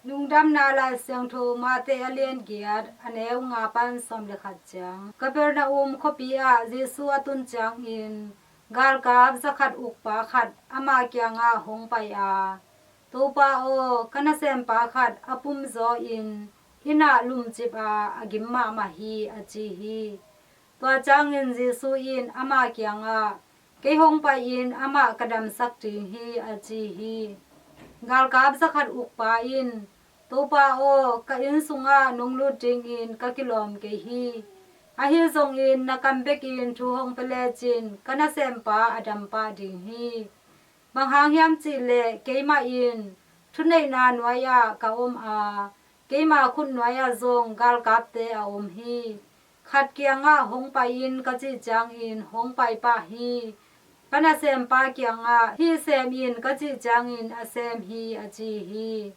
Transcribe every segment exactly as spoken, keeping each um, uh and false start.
Lungdamna Lai Siangtho Matthai a lian giat, a neu nga pan sawm le khat ciang. Kapernaum khuapi ah Jesu a tun ciangin galkap zakhat ukpa khat ama kiangah hong pai a, "Topa aw, ka nasempa khat a pumzaw in inn ah lumcip a, a gim mahmah hi," a ci hi. Tua ciangin Jesu in ama kiangah, "Kei hong pai-in amah ka damsak ding hi," a ci hi. Galkap zakhat ukpa in, "Topa aw, ka inn sungah nong lut dingin ka kilawm kei hi. Ahi zongin na kam bekin thu hong pia lecin ka nasempa a dam pah ding hi. Bang hang hiam cih leh keimah in thuneihna nuai-ah ka om a, keima khut nuai-ah zong galkapte a om hi. Khat kiangah, 'Hong pai in,' ka cih ciangin hong pai pah hi. Ka nasempa kiangah, 'Hih sem in,' ka cih ciangin a sem hi," a ci hi.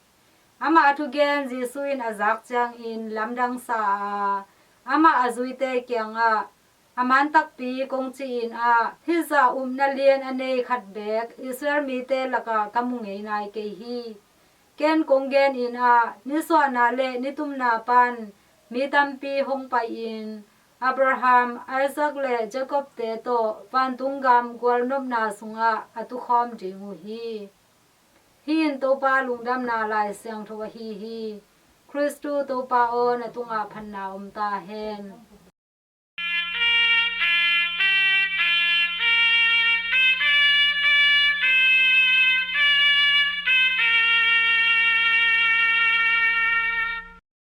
Ama thugen Jesu in a zak ciangin lamdang sa a, amah a zuite kiangah, "A man takpi kong ci-in ah, hih zah upna lian a nei khat beek Israel mite lakah ka mu ngei nai kei hi. Ken kong genin ah, nisuahna le nitumna pan mi tampi hong pai-in Abraham, Isaac le Jacob-te tawh vantung gam gualnopna sungah a tukhawm ding uh hi." Hih in Topa Lungdamna Lai Siangtho ahi hi. Khristu Topa aw, na tungah phatna om ta hen.